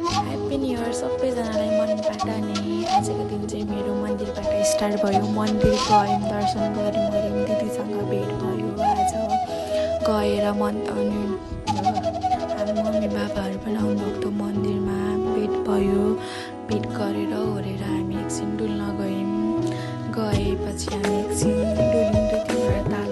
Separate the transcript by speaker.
Speaker 1: Happy new year सबैजनालाई मनबाट नै। आजको दिन चाहिँ मेरो मन्दिरबाट स्टार्ट भयो। मन्दिर गयौँ, दर्शन गऱ्यौँ, दिदीसँग भेट भयो। आज गएर अनि हाम्रो मम्मी बाबाहरू पनि आउनुभएको थियो। मन्दिरमा भेट भयो। भेट गरेर ओरेर हामी एकछिन डुल्न गयौँ। गएपछि हामी एकछिन डुल्यौँ, 2-3 वटा ताल